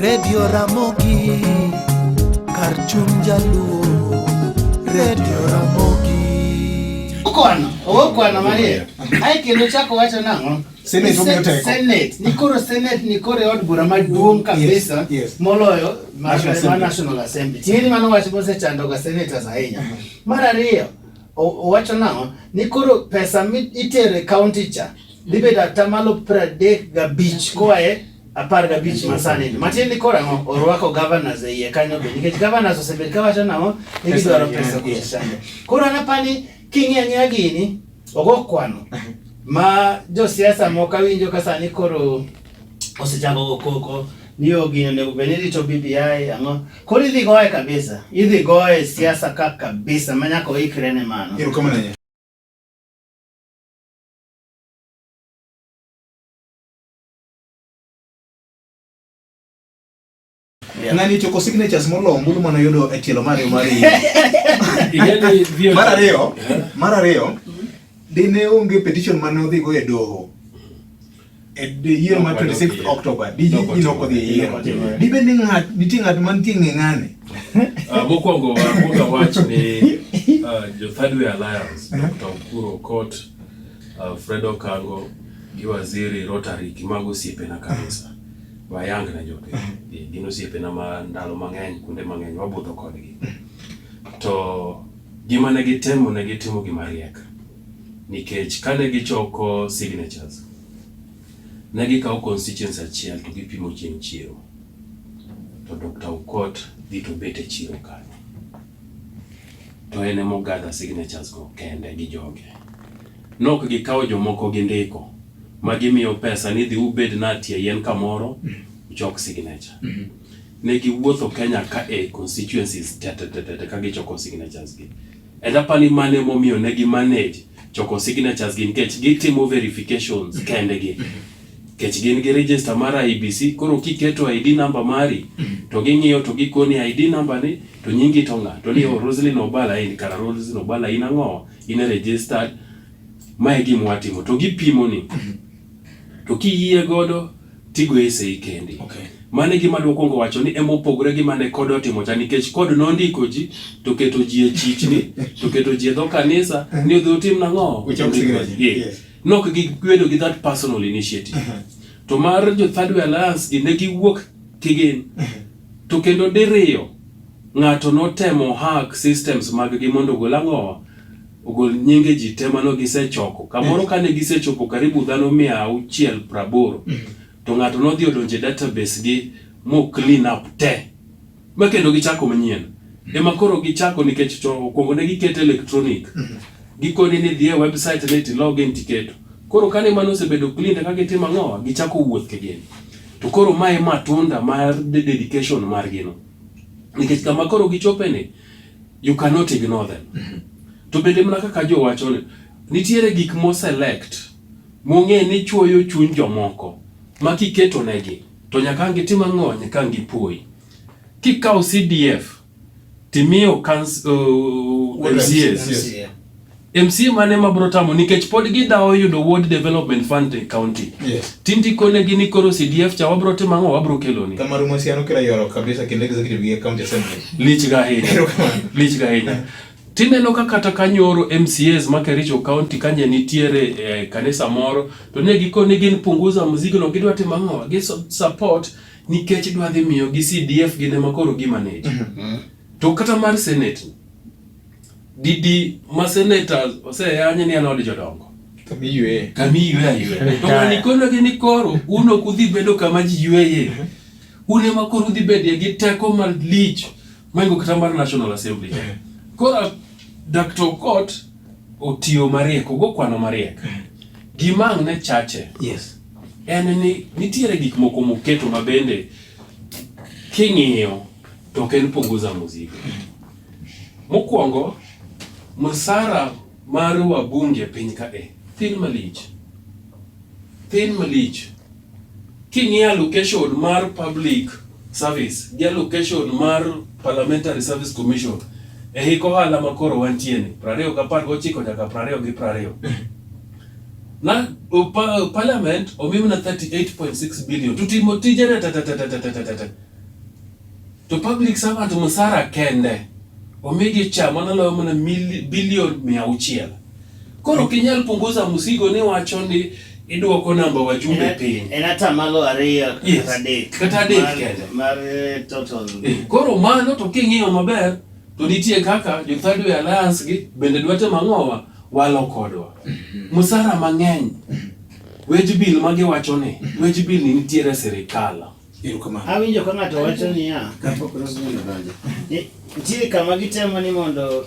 Radio Ramogi, kar chuny jaluo, Radio Ramogi. Okwano, okwano Maria. Ai kendo chako wacho nang'o? Senate omiyo teko. Senate, ni koro Senate ni koro e od bura maduong' kabisa Yes, yes. moloyo mar National mar Assembly. National Assembly. Tieni mano wach mosechando ga senators ahinya. Mar ariyo, owacho nang'o? Ni koro pesa mi itero e county cha dhi bedo atamalo 35 koa e 15 masani ni. Matiende ni koro ang'o? Orwako governors e iye kanyo be nikech governors osebet kawacho nang'o? Ni gidwaro pesa kucha chande. Koro an apani king'iyo ang'iya gini, ogo kwano ma josiasa moko awinjo ka sani koro osechako go koko ni o gini onego bed ni rito BBI ang'o. Koro idhi goye kabisa, idhi goye siasa ka kabisa ma nyaka oikre ne mano. Erokamano ahinya. Ng'ani choko signatures molo ombulu mane oyudo e tielo mar ariyo mar yiero. Mar ariyo, mar ariyo, dine onge petition mane odhigo e doho e yiero mar 26 October, di ji nok odhi e yiero. Dibed ni ng'at nitie ng'at mantie ng'e ng'ane. Mokwongo akwongo awach ni jo Third Way Alliance, Dr. Ukur Okot, Fred Okango gi Waziri Rotary gi mago osiepena kabisa. Wayang ne jopiny. Gin osiepena ma ndalo mang'eny, kuonde mang'eny wabudho kodgi. To gima ne gitemo ne gitimo gima riek. Nikech kane gichoko signatures, ne gikawo constituency achiel to gipimo chieng' chiro. To Dr. Okot dhi to bet e chiro kanyo. To en ema ogather signatures go kende gi joge. Nok gikawo jomoko gindiko ma gimiyo pesa ni dhi ubed na tie yien kamoro uchok signature. Ne giwuotho Kenya ka e constituencies te te te te ka gichoko signatures gi. And apani mano emomiyo ne gi manage choko signatures gi nikech gitimo verifications kendgi. Nikech gin gi register mar IEBC, koro kiketo ID number mari to ging'iyo to gikoni ID number ni to nyingi to ng'a? To ni oh, Roselyn Obala in kara Roselyn Obala in ang'o? In e registered. Ma e gima watimo. To gipimo ni. To kiyie godo tigoye sei kendi. Okay. Mano e gima adwa kuongo wacho ni ema opogore gi mane CORD otimo cha nikech CORD nondiko ji to keto ji e chichni to keto ji e dho kanisa ni odhi otim nang'o? Uchok signature. Yeah. Yes. Nok gibedo gi that personal initiative. To mar jo Third Way Alliance gi ne giwuok kigin. To kendo diriyo ng'ato notemo hack systems mag gi mondo ogol ang'o? Ogol nyinge ji te mano gisechoko. Kamoro kane gisechopo karibu dhano 680 to ng'ato nodhi odonjo e database gi mo clean up te ma kendo gichako manyien. Ema koro gichako nikech to okwongo ne giketo electronic. Gikoni ni dhi e website ni to log in tiketo. Koro kane mano osebedo clean ka gitimo ang'o? Gichako wuoth kigin. To koro mae matunda mar dedication margi no. Nikech kama koro gichope ni you cannot ignore them. To bende mana kaka jo wacho ni nitiere gik mo select mong'e ni chuoyo chuny jomoko ma kiketo negi to nyaka ang' gitim ang'o? Nyaka ang' gipuoyi. Kikawo CDF timiyo MCAs. Yes. MCA mane ma bro tamo nikech pod gidawo yudo Ward Development Fund e county. Yes. Tindikonegi ni koro CDF cha wabro timo ang'o? Wabro keloni. Kamaru Mosiano kira yoro kabisa kendo executive gi county assembly. Lich ga ahinya. Erokamano. Lich ga ahinya. Tineno ka kata kanyoro MCAs ma Kericho County kanye nitiere e kanisa moro to ne gikoni gin punguza mzigo no gidwa timo ang'o? Gi support nikech dwa dhi miyo gi CDF gin ema koro gi manage. To kata mar Senate didi ma senators oseyany ni en od jodongo. Kama iyueye. Kama iyueye ayueya. To ng'ani konogi ni koro un ok udhi bedo kama ji yueye. Un ema koro udhi bedie gi teko malich mohingo kata mar National Assembly. Koro Dr. Okot otiyo mariek, ogo kwano mariek. Gima ang' ne chache Yes. en ni nitiere gik moko moketo ma bende king'iyo to ok en punguza mzigo. Mokwongo, msara mar wabunge e piny ka e thin malich. Thin malich. King'iyo allocation mar public service gi allocation mar Parliamentary Service Commission e hik ohala ma koro wantie ni 2019 nyaka 2020. Na parliament omi mana 38.6 billion to timo tije te te te te te te te te. To public servant msara kende omigi cha mano loyo mana bilion 600. Koro ok inyal punguza mzigo ni wacho ni idwoko namba wajumbe piny. En 2% Yes. kata 3. Kata 3 kende. Mar total. Koro mano to king'iyo maber to nitie kaka jo Third Way Alliance gi bende dwa temo ang'owa walo kodwa. Msara mang'eny. Wage bill ma giwacho ni wage bill ni nitiere e sirikal. Erokamano. Awinjo ka ng'ato wacho niya, kapok Rosemond odonjo. Ni nitie kama gitemo ni mondo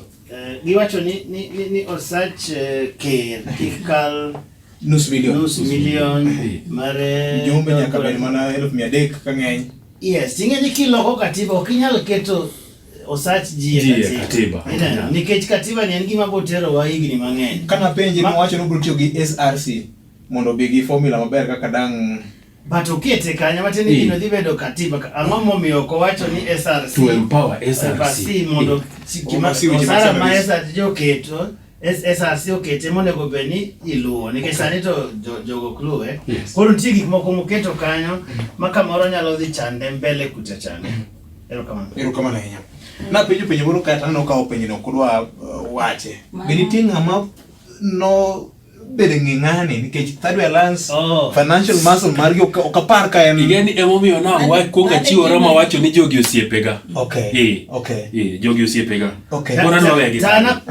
giwacho ni osach ker kik kal Nus milion. nus milion mar Mjumbe nyaka bed mana 300,000 ka ng'eny. Yes, ting'e ni kiloko katiba ok inyal keto osach ji e katiba. Ineno, nikech katiba ni en gima boterowa higni mang'eny. Kana penje nowacho ni obiro tiyo gi SRC mondo obi gi formula maber kaka dang' But okete kanyo matiende ni gino dhi bedo katiba. Ang'o momiyo ok owacho ni SRC To empower SRC. SRC mondo gima Oversee weche mag osara ma salaries. SRC oketo SRC okete monego bed ni iluwo nikech sani to jogo ok luwe. Yes. Koro nitie gik moko moketo kanyo ma kamoro nyalo dhi chande mbele kucha chande. Erokamano. Erokamano ahinya. Napenjo penjo moro kata aneno ka openjo no ok odwa wache. Be nitie ng'ama no bedo e ng'e ng'ani nikech Third Way Alliance financial muscle margi ok apar ka en Ing'e ni emomiyo na kuongo achiwora mawacho ni jogi osiepega. Okay. Okay. Jogi osiepega. Okay. Koro adwa wegi.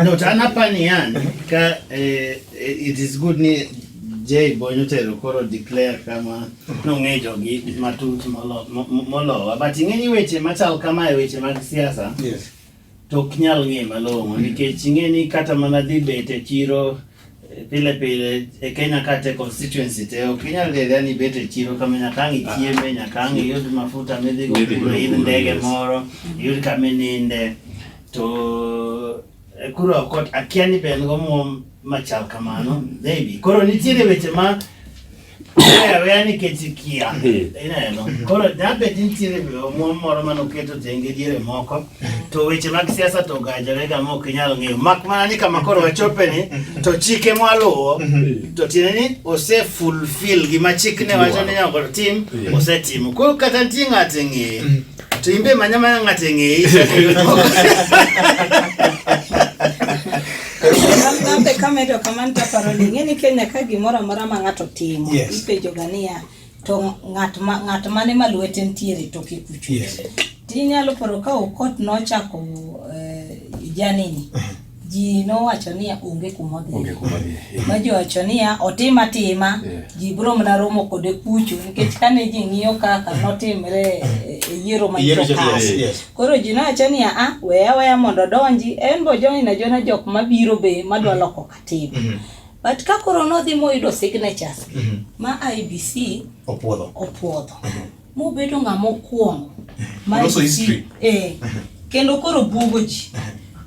No, to an apani yani ka it is good ni Jay Bonyo tero koro declare kama nong'e jogi matut molowa. But ing'e ni weche machal kamae, weche mag siasa, Yes. to ok nyal ng'e malong'o nikech ing'e ni kata mana dhi bet e chiro pile pile e Kenya kata e constituency te ok inyal dhi adhiya ni bet e chiro kama nyaka ang' ichieme, nyaka ang' iyud mafuta midhi go Midhi kuro, go iyud kuro, ndege yes. moro, iyud kama ininde. To kuro ok akia ni be en go machal kamano, maybe. Koro nitiere weche ma aweya nikech ikia. Ineno. Koro nyabet nitiere omuom moro manoketo tenge diere moko to weche mag siasa to ogajore ga ma ok inyal ng'eyo. Mak mana ni kama koro wachope ni to chike mwaluwo to tiende ni ose fulfill gima chik ne wacho ni nyaka tim osetimo. Koro kata nitie ng'ato e ng'eye to in be manya mana ng'ato e ng'eyi. Nambe kamedo kamano taparo ni ing'e ni Kenya ka gimoro amora ma ng'ato timo Yes. ipenjo ga niya to ng'at mane ma lwete nitiere toke kucho. Yes. Tinyalo paro ka Okot nochako janini ji nowacho niya onge kuma odhi. Onge kuma odhi. Ma ji owacho niya otim atima ji biro mana romo kode kucho nikech kane ji ng'iyo kaka notimre e yiero ma Yiero nyocha yes, yes. Koro ji nowacho niya a weya weya mondo odonji en bo join ajona jok mabiro be madwa loko katiba. But ka koro nodhi moyudo signatures ma IBC Opuodho. opuodho. Mobedo ng'ama okwongo. Ma Oloso IBC history. Kendo koro buogo ji.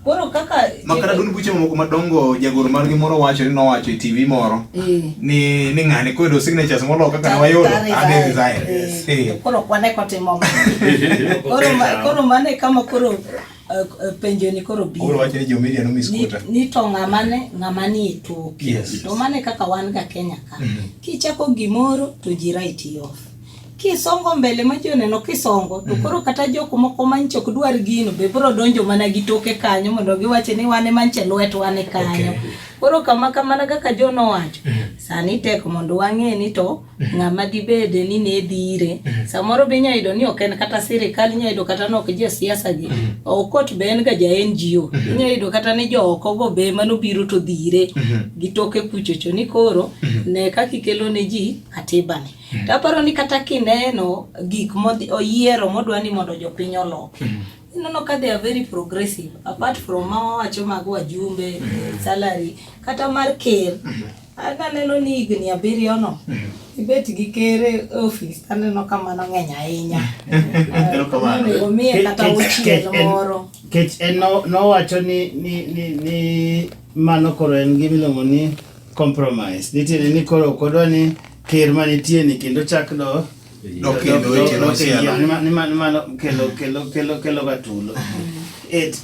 Koro kaka Makata duond buche mamoko madongo jagoro margi moro wacho ni nowacho e TV moro ni ng'ani koyudo signatures moloyo kaka ne wayudo adhi resign. Koro ok wane kotimo mano. Koro mano e kama koro penjo ni koro biro. Koro wacho ni jo media no misquote. Ni to ng'ama ni e toke. Yes. To mano e kaka wan ga Kenya ka. Kichako gimoro to ji write you off. Kisongo mbele ma ji oneno kisongo to koro kata jok moko manche ok dwar gino be biro donjo mana gi toke kanyo mondo giwache ni wan ema nche lwetwa ni kanyo. Koro kama kamana kaka John owacho, sani tek mondo wang'e ni to ng'ama dibede ni ne dhire. Samoro be inyalo yudo ni ok en kata sirikal, inyalo yudo kata ni ok josiasa gi. Okot be en ga ja NGO. Inyalo yudo kata ni jo oko go be manobiro to dhire gi toke kuchocho ni koro ne kaka ikelo ne ji katiba ni. To aparo ni kata kineno gik modhi oyiero modwa ni mondo jopiny oloki. Ineno ka they are very progressive apart from ma wawacho mag wajumbe, salary kata mar ker. An aneno ni higni 7 no ibet gi ker e office aneno ka mano ng'eny ahinya. Erokamano. Onego miye kata auchiel moro. Kech en nowacho ni mano koro en gima iluongo ni compromise. Nitiere ni koro ok odwa ni ker manitie ni kendo chak do Dok kendo e tielo machielo. Ni mano kelo ga tulo.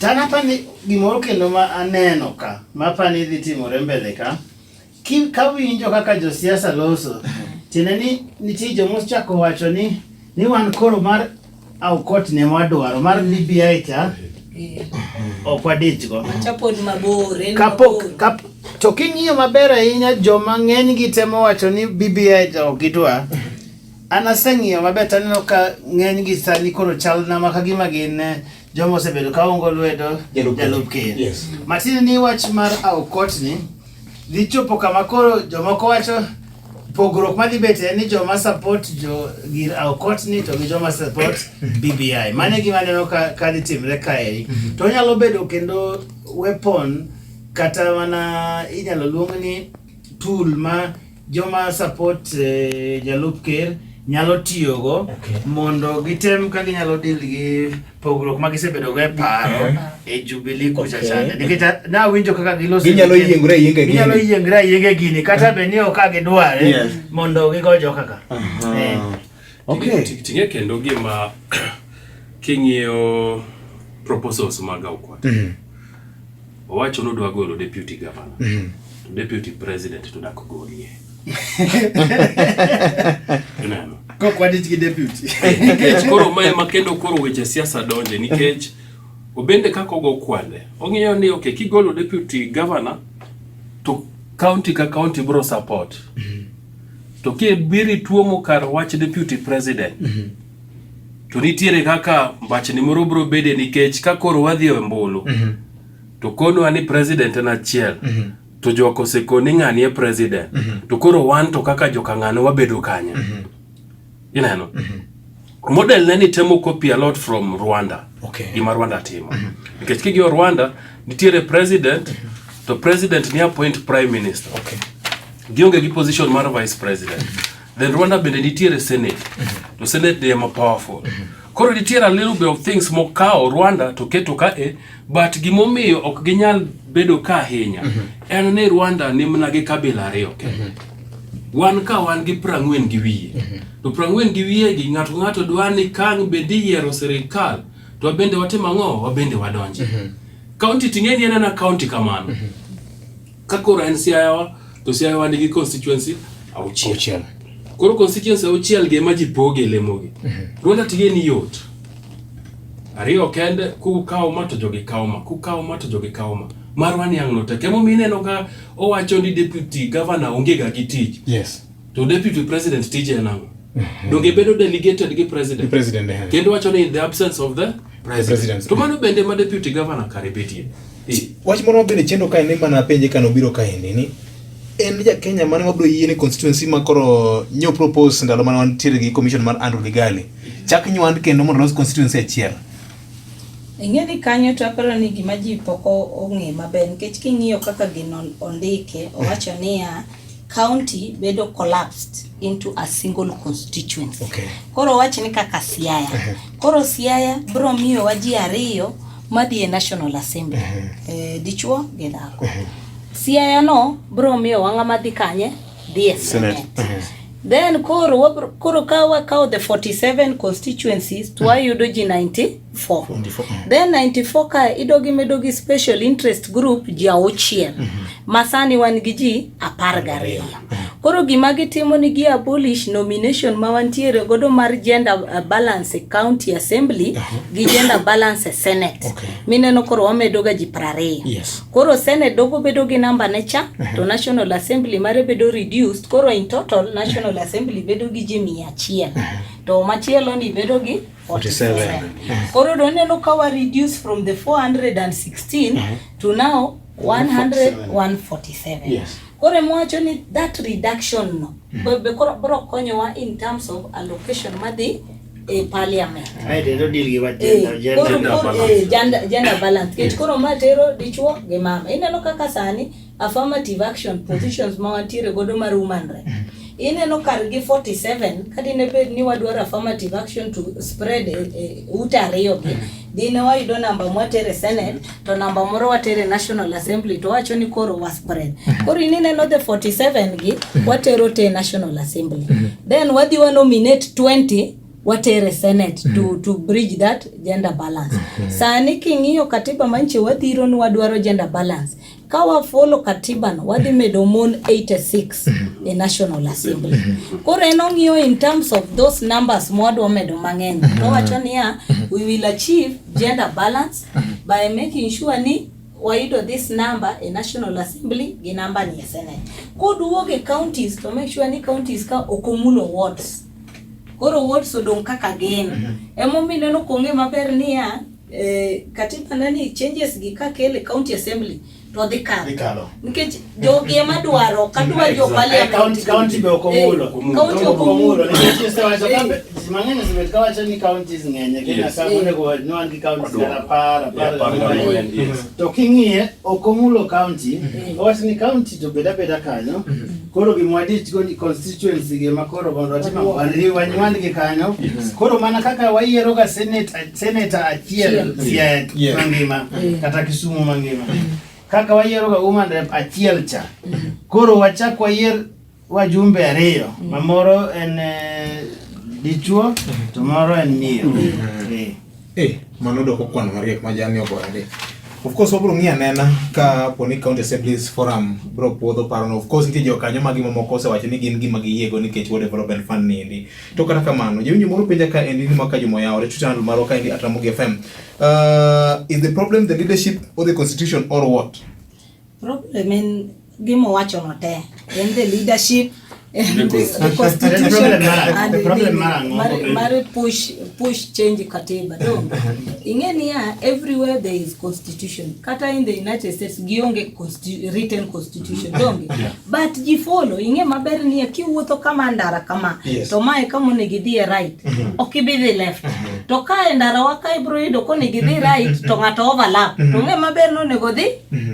Tana ni gimoro kendo ma aneno ka, ma apani dhi timore mbele ka, kawinjo kaka josiasa loso, tiende ni nitie joma ochako wacho ni wan koro mar Aukot ne mwadwaro mar BBI cha ok wadichgo. Macha pod mabor, en Kapok mabor. kap, to king'iyo maber ahinya joma ng'eny gi temo wacho ni BBI to ok gidwa. An aseng'iyo maber to aneno ka ng'eny gi sani koro chal na ma kagima gin joma osebedo ka ongo lwedo Jalup ker. jalup ker. Yes. Matiende ni wach mar Aukot ni dhi chopo kama koro jomoko wacho pogruok madhi bet en ni joma support jo gir Aukot ni to gi joma support BBI. Mano e gima aneno ka dhi timre kaeri. To onyalo bedo kendo weapon kata mana inyalo luong ni tool ma joma support jalup ker nyalo tiyogo mondo gitem ka ginyalo deal gi pogruok ma gisebedo go e paro e Jubilee kucha chande. Nikech nawinjo kaka giloso Ginyalo nikech- yiengre ayienga e Ginyalo gini. yiengre ayienga e gini kata bed ni ok ka gidware mondo gigo joka ka. Ting'e kendo gima king'iyo proposals mag Aukot. Owacho ni odwa golo deputy governor. To deputy president to dak golie. Ineno? Kok wadich gi deputy. Nikech koro mae ma kendo koro weche siasa donje nikech obende kaka ogo kwande ong'iyo ni okay kigolo deputy governor to county ka county bro support. To kibiro ituomo kar wach deputy president to nitiere kaka mbachni moro bro bede nikech ka koro wadhi e ombulu to konwa ni president en achiel to jok osekoni ng'ani e president to koro wan to kaka joka ng'ano wabedo kanye. Ineno? Model ne ni temo copy a lot from Rwanda. Gima Rwanda timo. Nikech king'iyo Rwanda, nitiere president, to president ni appoint prime minister. Gionge gi position mar vice president. Then Rwanda bende nitiere senate. To senate ni ema powerful. Koro nitiere a little bit of things mokawo Rwanda to keto ka e, but gimomiyo ok ginyal bedo ka ahinya en ni Rwanda ni mana gi kabila ariyo kende. Wan ka wan gi 40 gi wiye. To 40 gi wiye gi ng'ato ng'ato dwa ni kang' bende iyiero sirikal to wabende watimo ang'o? Wabende wadonji. County ting'e ni en ena county kamano. Ka koro en Siaya wa, to Siaya wa nigi constituency auchiel. Auchiel. Koro constituency auchiel gi ema ji poge lemogi. Rwanda ting'e ni yot. Ariyo kende, kukawo ma to jogi kawo ma, kukawo ma to jogi kawo ma. Marwa niang' no tek. Emomiyo ineno ka owacho ni deputy governor onge ga gi tich. To deputy president tije en ang'o? Donge bedo delegated gi president? Gi president, eh. Kendo wacho ni in the absence of the president. President. To mano bende ma deputy governor kare betie. Wach moro bende chendo kae ni mana penje kane obiro kaendi ni en ja Kenya mane wabiro yie ni constituency ma koro nyo propose ndalo mane wantiere gi commission mar Andrew Ligali chak nywand kendo mondo los constituency achiel. Ing'e ni kanyo to aparo ni gima ji pok ong'e maber nikech king'iyo kaka gino ondike owacho niya county bedo collapsed into a single constituency. Koro owach ni kaka Siaya. Koro Siaya biro miyowa ji ariyo madhi e National Assembly. Dichuo gi dhako. Siaya no biro miyowa ng'ama dhi kanye? Dhi e Senate. Then koro wabro, koro ka wakawo the 47 constituencies to wayudo ji 94. Then 94 ka idog imedo gi special interest group ji auchiel. Ma sani wan gi ji 12. Koro gima gitimo ni gi abolish nomination ma wantiere godo mar gender balance e county assembly gi gender balance e senate. Mineno koro wamedo ga ji 20. Koro senate dogo bedo gi namba ne cha to National Assembly mare bedo reduced. Koro in total National Assembly bedo gi ji 100. To machielo ni bedo gi 47. Koro do neno ka wa reduce from the 416 to now 147. Koro emwacho ni that reduction no be koro bro konyowa in terms of allocation madhi e parliament. Ae to deal gi wach gender, gender balance. Gender balance. Nikech koro ma tero dichuo gi mama. Ineno kaka sani affirmative action positions ma wantiere godo mar woman rep. Ineno kar gi 47 ka dine bed ni wadwaro affirmative action to spread ute ariyo gi. Dine wayudo namba mwatere Senate to namba moro watere National Assembly to wacho ni koro wa spread. Koro ineno the 47 gi watero te National Assembly. Then wadhi wa nominate 20 watere Senate to bridge that gender balance. Sani king'iyo katiba manche wadhiro ni wadwaro gender balance. Ka wa follow katiba no wadhi medo mon 86 e National Assembly. Koro en ong'iyo in terms of those numbers mwadwa medo mang'eny. To owacho niya, we will achieve gender balance by making sure ni wayudo this number e National Assembly gi number ni e Senate. Koduogo e counties to make sure ni counties ka ok omulo wards. Koro wards odong' kaka gin. Emomiyo ineno kong'e maber niya, eh, katiba ne ni changes gi kakele county assembly to dhi kalo. Dhi kalo. Nikech jogi ema dwaro, ok adwar jo parliament. County county be ok omulo. Eh, county ok omulo. Nikech osewacho ka ji mang'eny osebet kawacho ni counties ng'eny e Kenya ka onego wach ni wan gi counties kata apar apar Apar gang'wen, yes. To king'iye ok omulo county, owacho ni county to bed abeda kanyo. Koro gima wadich go ni constituency gi ma koro mondo watim ang'o? Wanywand gi kanyo. Koro mana kaka wayiero ga senator senator achiel Siaya mangima kata Kisumu mangima. Kaka wayiero ga woman rep achiel cha. Koro wachak wayier wajumbe ariyo ma moro en eh, dichuo to moro en miyo. Eh. Eh, mano doko kwano mariek ma jani ogoyo ni. Of course wabro ng'iyo anena ka po ni County Assemblies Forum bro puodho parono. Of course nitie jokanyo magi mamoko osewacho ni gin gima giyiego nikech World Development Fund ni endi. To kata kamano, jawinjo moro penja ka endi ni maka Juma oyawore Twitter handle marwa ka endi at Ramogi FM. Is the problem the leadership or the constitution or what? Problem en gima owachono te. En the leadership, en the constitution, The problem mar- and the problem mar ang'o? mar push change katiba. Donge? Ing'e niya, everywhere there is constitution. Kata in the United States gionge written constitution. Donge? But ji follow. Ing'e maber niya, kiwuotho kama ndara kama, to mae kama onego idhi e right, ok ibi dhi left. To ka e ndara wa ka ibro yudo konego idhi right, to ng'ato overlap. To ng'e maber ni onego odhi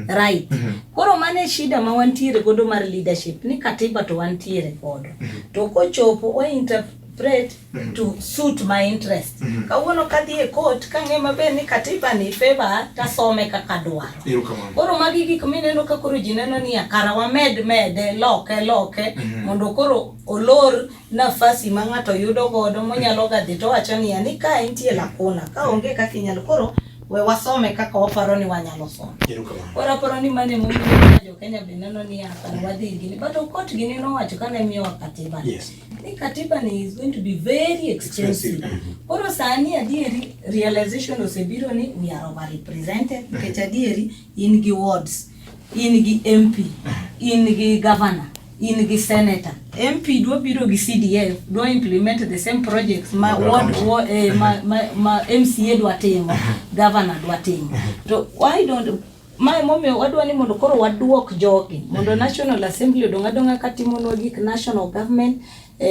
right. Koro mano e shida ma wantiere godo mar leadership, ni katiba to wantiere godo. To kochopo wa interpret to suit my interest. Kawuono kadhi e court kang'e maber ni katiba ni favor tasome kaka dwaro. Erokamano. Koro magi gik mineno ka koro ji neno niya kara wamed mede loke loke mondo koro olor nafasi ma ng'ato yudo godo monyalo ga dhi to wacho niya ni ka entie lakuna ka onge kaka inyalo koro we wasome kaka waparo ni wanyalo somo. Erokamano. Koro aparo ni mano emomiyo jo Kenya be neno niya kara wadhi gini but Okot gini nowacho kane miyowa katiba. Ni katiba ni is going to be very expensive. Koro sani adieri realization osebiro ni we are overrepresented nikech adieri in gi wards, in gi MP, in gi governor, in gi senator. MP dwa biro gi CDF, dwa implement the same projects ma ward, ma MCA dwa timo, governor dwa timo. To why don't mae momiyo wadwa ni mondo koro waduok jogi mondo National Assembly odong' adong'a katimonwa gik national government,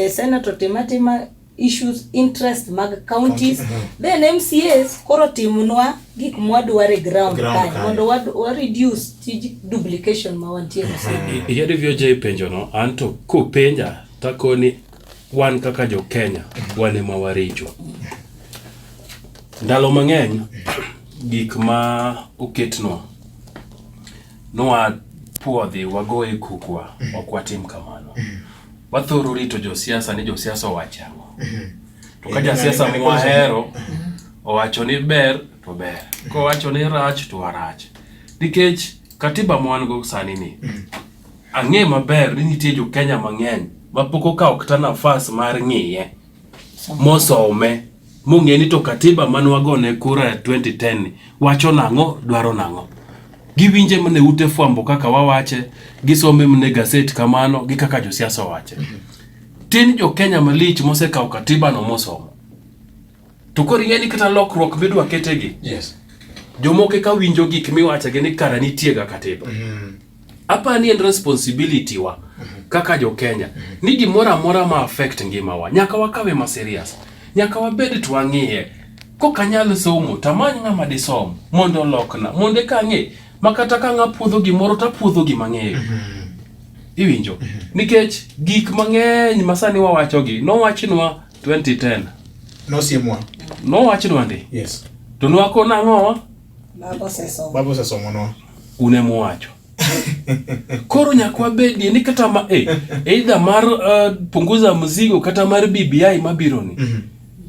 senator tim atima issues interest mag counties, then MCAs koro timnwa gik mwadwaro e ground kae mondo wa reduce tij duplication ma wantie go sani. Iyiero VOJ penjo no, anto kopenja takoni wan kaka jo Kenya wan ema waricho. Ndalo mang'eny gik ma oketnwa nwa puodhi wagoye kukwa ok watim kamano. Wathoro rito josiasa ni josiasa owach ang'o. To ka jasiasa mwahero owacho ni ber to ber, kowacho ni rach to warach. Nikech katiba mwan go sani ni ang'e maber ni nitie jo Kenya mang'eny mapok okawo kata nafas mar ng'iye mosome mong'e ni to katiba mane wagone kura e 2010 ni wacho nang'o, dwaro nang'o. Giwinje mana e ute fwambo kaka wawache, gisome mana e gaset kamano gi kaka josiasa owache. Tin jo Kenya malich mosekawo katiba no mosomo. To koro ing'e ni kata lokruok midwa ketegi, jomoko eka winjo gik miwachogi ni kara nitie ga katiba. Apa ni en responsibility wa kaka jo Kenya ni gimoro amora ma affect ngimawa nyaka wakawe ma serious, nyaka wabed to wang'iye. Kok anyal somo tamany ng'ama disom mondo olokna mondo eka ang'e ma kata ka ng'a puodho gimoro tapuodho gima ang'eyo. Iwinjo? Nikech gik mang'eny ma sani wawachogi nowachnwa 2010. Nosiemwa. Nowachnwa ndi. To nwakon ang'owa? Baba osesomo. Baba osesomonwa. Un ema uwacho. Koro nyaka wabedie ni kata ma either mar punguza mzigo kata mar BBI mabiro ni.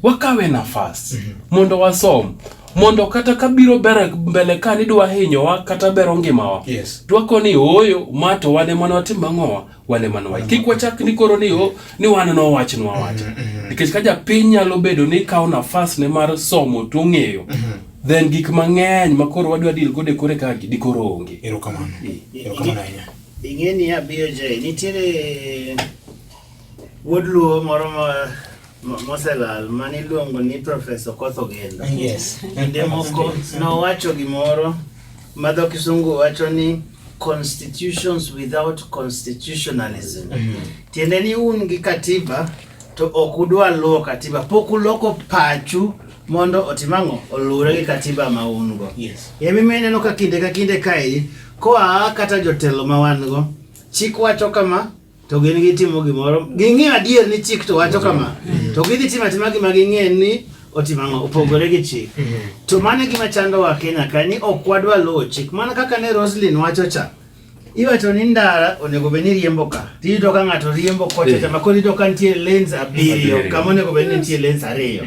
Wakawe nafas mondo wasom mondo kata ka biro bere mbele ka ni dwa hinyowa kata bero ngimawa Yes. twako ni ooyo ma to wan ema ne watim ang'owa wan ema ne wa kik wachak ni koro ni o ni wan nowachnwa wacha nikech ka japiny nyalo bedo ni kawo nafas ne mar somo to ong'eyo then gik mang'eny ma koro wadwa deal godo e kore kagi dikoro onge. Erokamano. Erokamano ahinya. Ing'e niya BOJ, nitiere wuod luo moro ma moselal mane iluongo ni Professor Okoth Ogendo. Yes. Kinde moko nowacho gimoro ma dho kisungu wacho ni constitutions without constitutionalism. Tiende ni un gi katiba to ok udwa luwo katiba, pok uloko pachu mondo otim ang'o? Oluwre gi katiba ma un go. Yes. Emomiyo ineno ka kinde ka kinde kae koa kata jotelo ma wan go, chik wacho kama to gin gitimo gimoro, ging'eyo adier ni chik to wacho kama, to gidhi timo atima gima ging'eyo ni otimo ang'o, opogore gi chik. To mano e gima chandowa Kenya ka ni ok wadwa luwo chik. Mana kaka ne Roslyn wacho cha, iwacho ni ndara onego bed ni riembo ka, tiyudo ka ng'ato riembo kocha cha, ma koro iyudo ka nitie lanes 7 kama onego bed ni nitie lanes 2.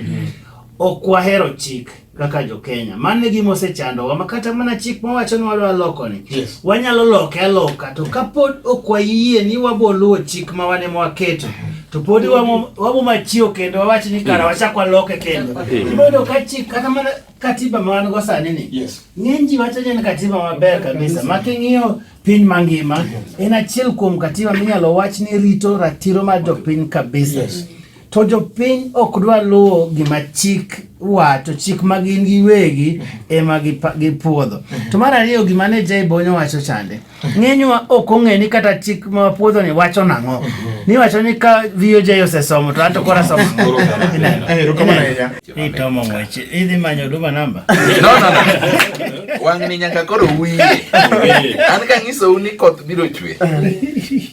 Ok wahero chik kaka jo Kenya. Mano e gima osechandowa ma kata mana chik mawacho ni wadwa loko ni. Yes. Wanyalo loke aloka to kapod ok wayie ni wabo luwo chik ma wan ema waketo to pod wabo machiew kendo wawach ni kara wachak waloke kendo. Ibiro yudo ka chik kata mana katiba ma wan go sani ni. Yes. Ng'eny ji wacho ni en katiba maber kabisa ma king'iyo piny mangima en achiel kuom katiba minyalo wach ni rito ratiro mar jopiny kabisa. Yes. To jopiny ok dwa luwo gima chik wacho, chik ma gin giwegi ema gipuodho. To mar ariyo gima ne Jay Bonyo wacho chande, ng'enywa ok ong'e ni kata chik ma wapuodho ni wacho nang'o. Ni wacho ni ka VOJ osesomo to anto koro asomo. Erokamano ahinya. Itomo ng'wech, idhi manyo Huduma namba. No, no, no. Wang'ni nyaka koro wiye. An kanyisou ni koth biro chwe.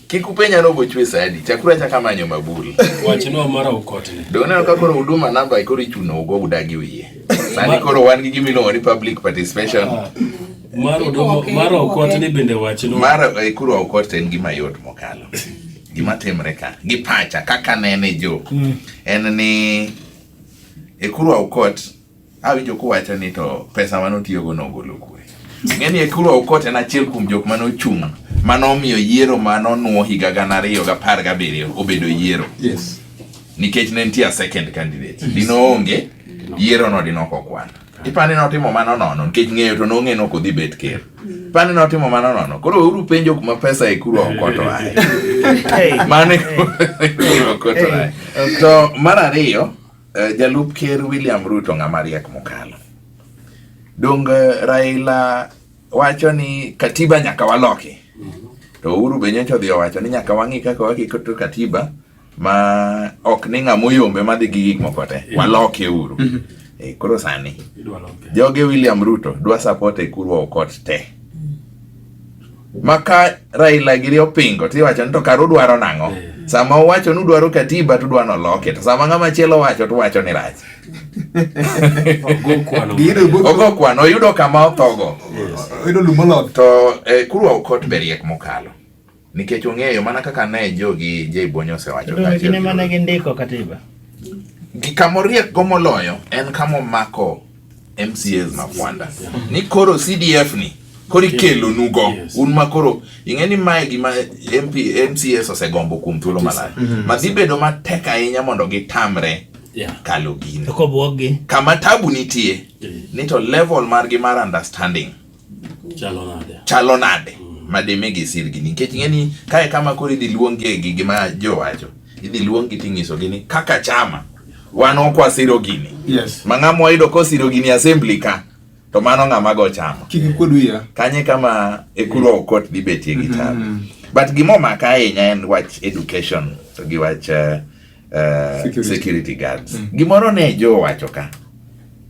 Kik upenja ni obo chwe sa adi. Chakuru achaka manyo mabul. Wachnwa mar Aukot ni. Donge uneno ka koro Huduma namba koro ichuno ugo udagi wiye. Sani koro wan gi gima iluongo ni public participation. Mar Huduma mar Aukot ni bende wachnwa. Mar Ekuru Aukot en gima yot mokalo. Gima timre ka gi pacha kaka nene jo en ni Ekuru Aukot awinjo kuwacho ni to pesa manotiyogo nogolo kure. Ing'e ni Ekuru Aukot en achiel kuom jok manochung' manomiyo yiero manonuo higa 2017 obedo yiero. Yes. Nikech ne nitie a second candidate. Dino onge, yiero no dino ok okwan. Ipani notimo mano nono nikech ng'eyo to nong'e ni ok odhi bet ker. Ipani notimo mano nono. Koro uru penjo kuma pesa Ekuru Aukot oaye. Mano Ekuru Aukot oaye. To mar ariyo, jalup ker William Ruto ng'ama riek mokalo. Dong Raila wacho ni katiba nyaka waloki. To Uhuru be nyocha odhi owacho ni nyaka wang'i kaka waketo katiba ma ok ni ng'ama oyombe madhi gi gik moko te. Waloke uru. Koro sani joge William Ruto dwa support Ekuru Aukot te. Ma ka Raila giri opingo tiwacho ni to kar udwaro nang'o? Sama uwacho ni udwaro katiba to udwa noloke to sama ng'ama chielo wacho to uwacho ni rach. Ogo kwano oyudo kama othogo. Oyudo lum moloth. To Ekuru Aukot be riek mokalo. Nikech ong'eyo mana kaka ne jogi Jay Bonyo osewacho kaachiel Gine mane gindiko katiba. Gi kamoriek go moloyo en kamomako MCAs ma Kwanda. Ni koro CDF ni koro ikelonugo un ma koro ing'e ni mae gima MP MCAs osegombo kuom thuolo malach. Ma dhi bedo matek ahinya mondo gitamre kalo gino. To kobwoggi. Kama tabu nitie ni to level margi mar understanding chalo nade madimi gisir gini nikech ing'e ni kae kama koro idhi luongie gi gima jowacho idhi luonggi ting'isogi ni kaka chama wan ok wasiro gini. Yes. Ma ng'ama wayudo kosiro gini assembly ka to mano ng'ama go chama. Kik ikuod wiya. Kanye kama Ekuru Aukot dhi betie gi tabu. But gima omaka ahinya en wach education to gi wach security guards. Gimoro ne jo wacho ka.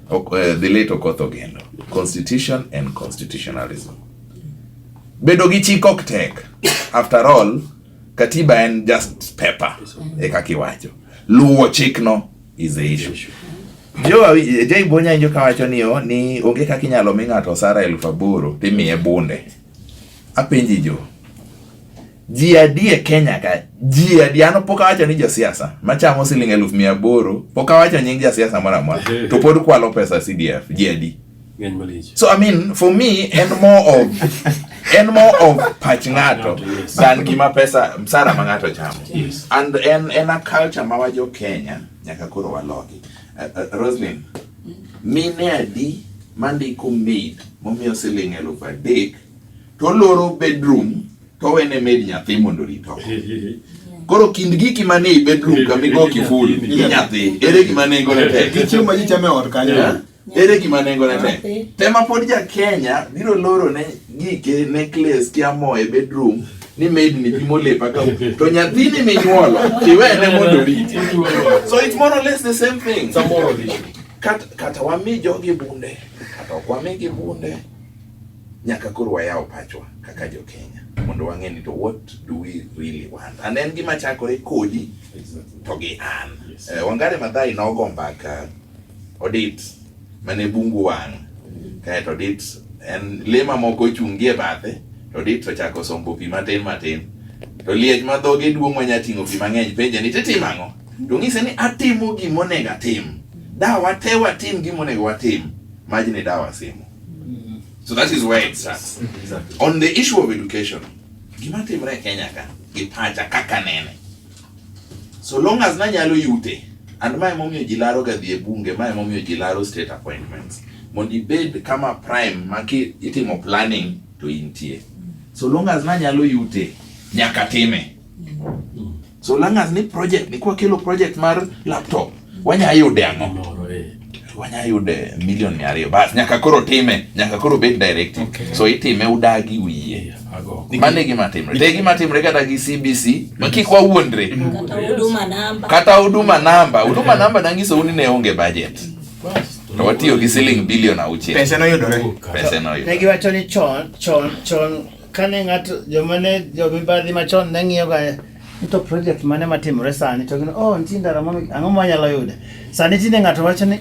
The late Okoth Ogendo. Constitution and constitutionalism. Bedo gi chik ok tek. After all, katiba en just paper. E kaka iwacho. Luwo chikno is the issue. Jay Bonya winjo kawacho ni ni onge kaka inyalo mi ng'ato osara 8,000 timiye bunde. Apenji jo. Ji adi e Kenya ka? Ji adi? An pok awacho ni josiasa machamo siling 800,000, pok awacho nying jasiasa moro amora, to pod kwalo pesa CDF. Ji adi? Ng'eny malich. So I mean, for me, en more of pach ng'ato than gima pesa msara ma ng'ato chamo. And en a culture ma wajo Kenya nyaka koro waloki. Roslyn, mine adi mandiko maid momiyo siling 3,000 to loro bedroom to wene maid nyathi mondo orit oko. Koro kind giki manie i bedroom kamigo kiful gi nyathi, ere gima nengone tek? Gi chiemo ma ji chamo e ot kanyo. Yeah. Ere gima nengone tek? Tema pod ja Kenya biro loro ne gike necklace kia mo e bedroom ni maid ni pimo lepa ka to nyathini minyuolo tiwene mondo oriti. So it's more or less the same thing. It's a moral issue. Kata wami jogi bunde, kata ok wamigi bunde, nyaka koro wayaw pachwa kaka jo Kenya mondo wang'e ni to what do we really want. And en gima chakore kodi to gi an. Wangari Maathai nogo mbaka Odit mane bungu wang', kaeto Odit en lee mamoko ochung' gi e bathe, to Odit ochako sombo pi matin matin, to liech ma dhoge duong' manya ting'o pi mang'eny penje ni titimo ang'o? To ng'ise ni atimo gima onego atim. Da wate watim gima onego watim, majni da wasimo. So that is where it starts. On the issue of education, gima timre e Kenya ka, gi pacha kaka nene. So long as nanyalo yute, and mae momiyo ji laro ga dhi e bunge, mae momiyo ji laro state appointments. Mondo ibed kama prime ma ki itimo planning to intie. So long as nanyalo yute, nyaka time. So long as ni project, ni kwa kelo project mar laptop, wanya yude ang'o? Wanya yude milion 200. Bas, nyaka koro time, nyaka koro bed directive. So itime udagi wiye. Mano e gima timre. To e gima timre kata gi CBC, ma kik wawuondre. Kata huduma namba. Kata huduma namba. Huduma namba nang'isou ni ne onge budget. To watiyo gi siling bilion 6. Pesa noyudore. Pesa noyudore. Ne giwacho ni chon, chon, chon, kane ng'ato, joma ne, jomibadhi machon ne ng'iyo ga ni to project mane matimore sani, to gin, oh, nitie ndara moro, ang'o ma wanyalo yude? Sani tinde ng'ato wacho ni,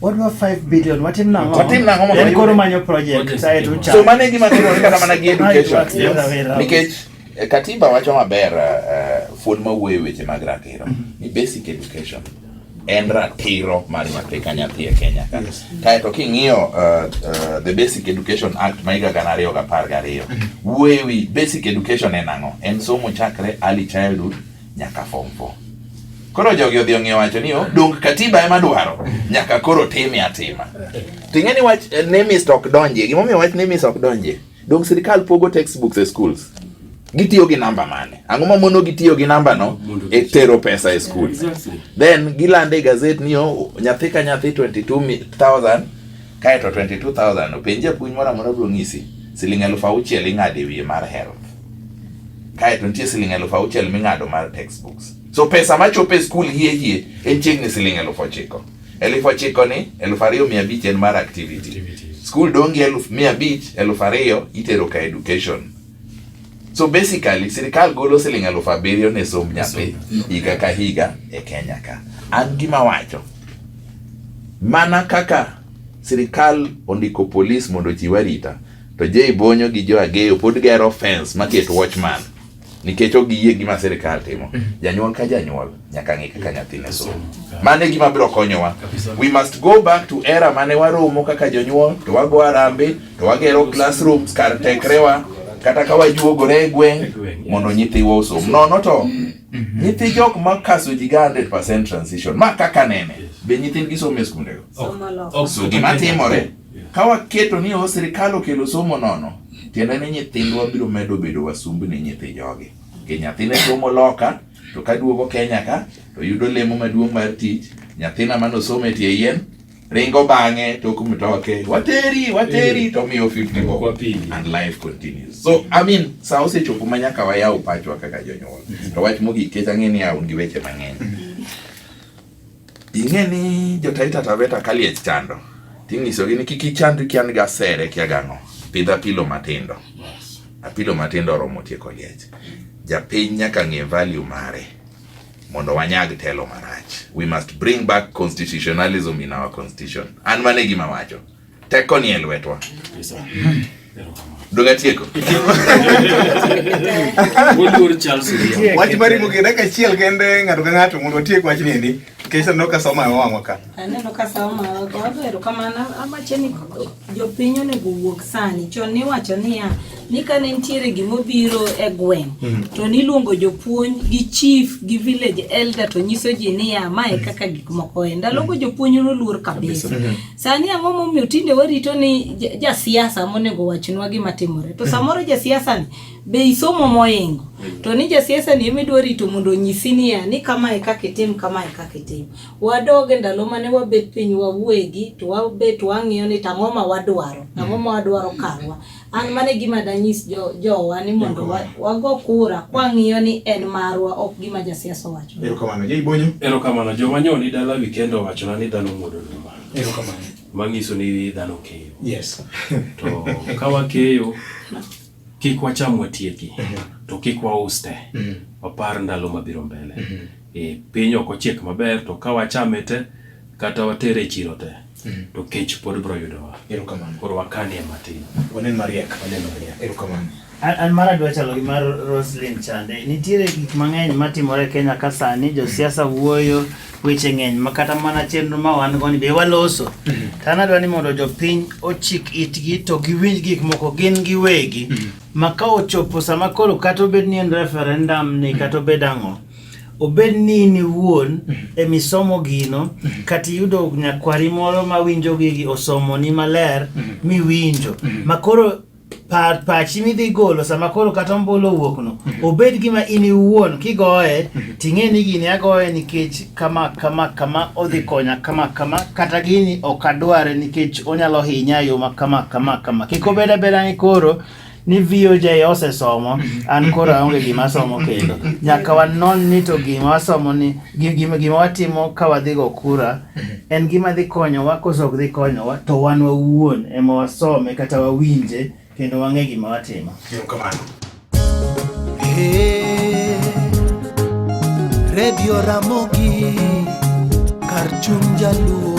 wadwa 5 billion, watim nang'o? Watim nang'o mondo En koro wayude? manyo project, aeto uchako. So mano e gima timore kata mana gi education. Yes. Nikech katiba wacho maber fuon mawuoyo e weche mag ratiro ni basic education en ratiro mar nyathi ka nyathi e Kenya ka. Kaeto king'iyo the Basic Education Act ma higa 2012 wuoyo e wi basic education en ang'o? En somo chakre early childhood nyaka form 4. Koro jogi odhi ong'iyo wacho ni oh, dong katiba ema dwaro nyaka koro time atima. Ting'e ni wach NEMIS to ok donjie. Gimomiyo wach NEMIS ok donjie? Dong sirikal pogo textbooks e schools. Gitiyo gi namba mane? Ang'o ma mono gitiyo gi namba no e tero pesa e school? Then gilande e gazet ni oh, nyathi ka nyathi 22,000 kaeto 22,000 openj japuonj moro amora biro ng'isi siling 6,000 ing'ado e wiye mar health. Kaeto nitie siling 6,000 ming'ado mar textbooks. So pesa machopo e school hie hie en chiegni siling 9,000. 9,000 ni 2,500 en mar activity. School dong' gi 500, 2,000 itero ka education. So basically sirikal golo siling 7,000 ne somb nyathi higa ka higa e Kenya ka. An gima wacho, mana kaka sirikal ondiko polis mondo ochiw arita, to Jay Bonyo gi jo Ageyo pod gero fence maket watchman nikech ok giyie gima sirikal timo. Janyuol ka janyuol nyaka ng'i kaka nyathine somo. Mano e gima biro konyowa. We must go back to era mane waromo kaka jonyuol to wago arambe to wagero classrooms kar tekrewa kata ka wajuogore e gweng' mondo nyithiwa osom. Nono to nyithi jok ma kaso ji ga 100% transition ma kaka nene be nyithindgi somo e skundego. So gima timore ka waketo ni o sirikal okelo somo nono, tiende ni nyithindwa biro medo bedo wasumbni nyithi jogi. Nikech nyathine somo loka to kaduogo Kenya ka to yudo lemo maduong' mar tich, nyathina manosomo e tie yien ringo bang'e tok mtoke wateri wateri to miyo 50 bob and life continues. So I mean sa osechopo ma nyaka wayaw pachwa kaka jonyuol. To wach mogik kech ang'e ni un gi weche mang'eny. Ing'e ni jo Taita Taveta ka liech chando ting'isogi ni kik ichandri kia an gi asere kia gang'o, pidh apilo matindo. Apilo matindo oromo tieko liech. Japiny nyaka ng'e value mare mondo wanyag telo marach. We must bring back constitutionalism in our constitution. An mano e gima wacho. Teko ni e lwetwa. Donge atieko? Moluor Charles William. Wach mari mogik dakika achiel kende ng'ato ka ng'ato mondo watiek wachni endi. Nikech aneno ka soma e wang'wa ka. Aneno ka sama wago erokamano awacho ni jopiny onego wuog sani. Chon niwacho niya ni kane nitiere gimobiro e gweng' to niluongo jopuonj gi chief gi village elder to nyiso ji niya mae kaka gik moko en. Ndalogo jopuonj noluor kabisa. Sani ang'o momiyo tinde warito ni jasiasa monego wachnwa gima timore. To samoro jasiasa ni be isomo moingo. To ni jasiasa ni ema idwa rito mondo onyisi niya ni kamae kaka itim, kamae kaka itim. Wadog e ndalo mane wabet piny wawuoyegi to wabet wang'iyo ni to ang'o ma wadwaro, ang'o ma wadwaro karwa. An mano e gima danyis jowa ni mondo wago kura kwang'iyo ni en marwa ok gima jasiasa owacho. Erokamano. Jay Bonyo. Erokamano. Joma nyo ni dala weekend owachona ni dhano muodo oduma. Erokamano. Manyiso ni dhano keyo. Yes. To ka wakeyo, kik wacham watieki, to kik waus te. Wapar ndalo mabiro mbele. Piny ok ochiek maber, to ka wachame te, kata watere e chiro te, to kech pod biro yudowa. Erokamano. Koro wakanie matin. Wanen mariek. Wanen mariek. Erokamano. An mara dwa chalo gi mar Roslyn chande. Nitiere gik mang'eny matimore Kenya ka sani, josiasa wuoyo, weche ng'eny ma kata mana chenro ma wan go ni be waloso. To an adwa ni mondo jopiny ochik itgi to giwinj gik moko gin giwegi. Ma ka ochopo sama koro kata obed ni en referendum ni kata obed ang'o, obed ni in iwuon emisomo gino kata iyudo nyakwari moro mawinjo gigi osomoni maler miwinjo ma koro pachi midhi golo sama koro kata ombulu owuok no obed gima in iwuon kigoye ting'e ni gini agoye nikech kama kama kama odhi konya kama kama kata gini ok adware nikech onyalo hinya e yo ma kama kama kama kik obed abeda ni koro ni VOJ osesomo an koro aonge gima asomo kendo nyaka wanon ni to gima wasomo ni gima watimo ka wadhi go kura en gima dhi konyowa koso ok dhi konyowa to wan wawuon ema wasome kata wawinje kendo wang'e gima watimo. Erokamano. Hey, Radio Ramogi kar chuny jaluo.